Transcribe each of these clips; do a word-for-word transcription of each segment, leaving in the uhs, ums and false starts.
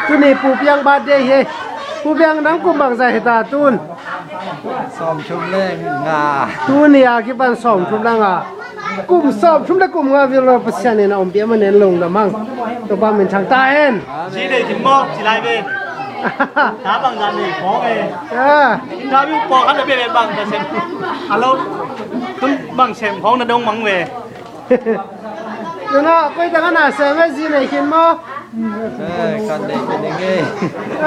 Tuni Pu Piang birthday hi. Pu Piang, nang kum bangzah hi ta tun? Sawmthum le nga. Tuni a kipan sawmthum le nga. Kum sawmthum le kum nga vial lo Pasian in a ompih a, man en lungdam hang. Topa min thang ta hen. Zi nei kim mawk ci lai ve. Ta bangzah nei mawk e. Ah. Ta viu pawk han a bia ve bang ta sem. A lo. Tun bang sem hong na dong mang ve. Tuna koi tang a na sem e, zi nei khin maw? Eh, khat nei khin ing e.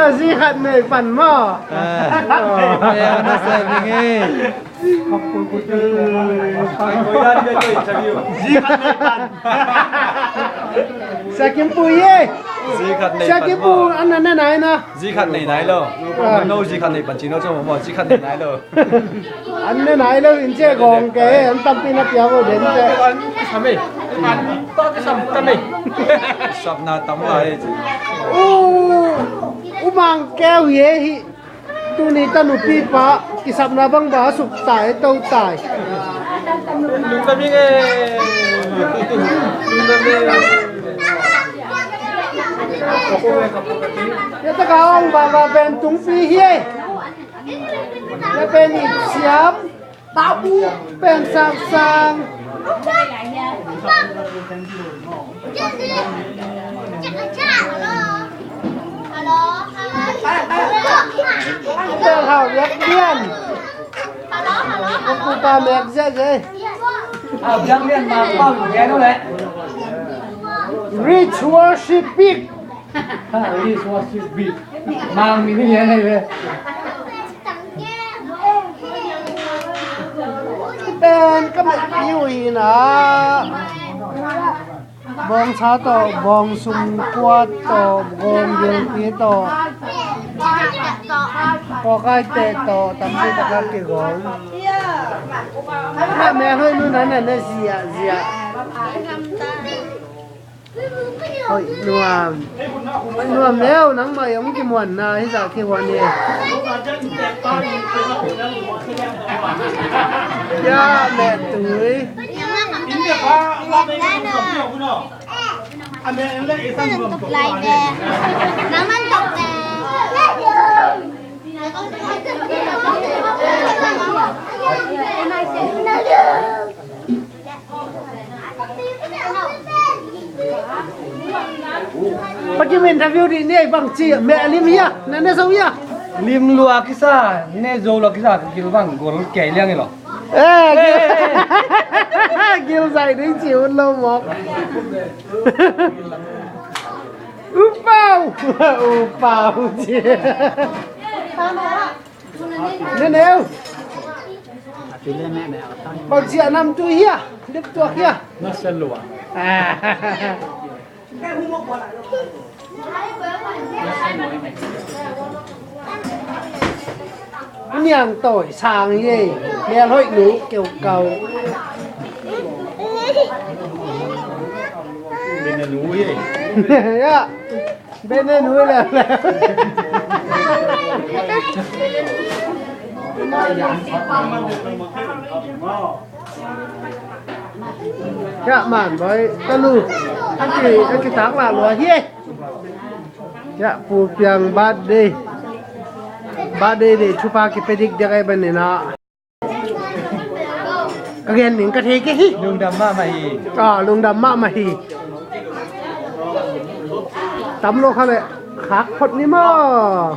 Eh, zi khat nei pan maw? Eh, eh, na sem ing e. Zi khat nei pan. Sia Kim Pu ye. Zi khat nei pan maw? Sia Kim Pu an na ne nai na. Zi khat nei nai lo. Ah. No zi khat nei pan ci no, cuma maw, zi khat nei nai lo. An ne nai lo in ci gawng ke, an tampi na pia vo den te. An kisam e. An to kisam tam e. Sapna tam lai ci. U, U Mang Keu hi e hi. Tuni ta nupi pa kisapna bang ba suk tai to tai. Lungdam ing e. Lungdam ing e. Ya ta ka ong ba ba pen tungpi hi e. Ya pen i siam. Pen sang sang. Pen hau yak dian. Pen kupa mek zia zia. Rich worship big. Rich worship big. Mang mi ni ya nei ve. Pen ka met piu hi na. Bawngsa tawh, bawngsum kua tawh, gawng gilpi tawh, kawkai teh tawh, tampi taktak kigawng. Mah mel hoih nu nan nan ne zia zia. Hoih nuam. Hoih nuam leu, nangmah i hong kimuanna hizah kihuan hi. Ya, mehtui. Pakim interview dih ni ei bang ci, meh lim hia, na ne zo hia? Lim lua kisa, ne zo lua kisa, gil bang gol kei liang i lo. Eh, gil, gil zai ding ci un lo mok. Upau, upau ci. Neneu. Bangzia nam tu hia, lip tuak hia. Nasa lua. Niang tawi sang ye. Mel hoih nu keu kau. Bene nu ye. Ya. Bene nu le le. Ya man boy, talu. Aki, aki tak la lua hi. Ya, Pu Piang birthday. Birthday de thupha kipia dikdek ai ban ni na. Ka gen ning ka thei kei hi. Lungdam mahmah hi. Ah, lungdam mahmah hi. Tam lo kha le khak phot ni maw.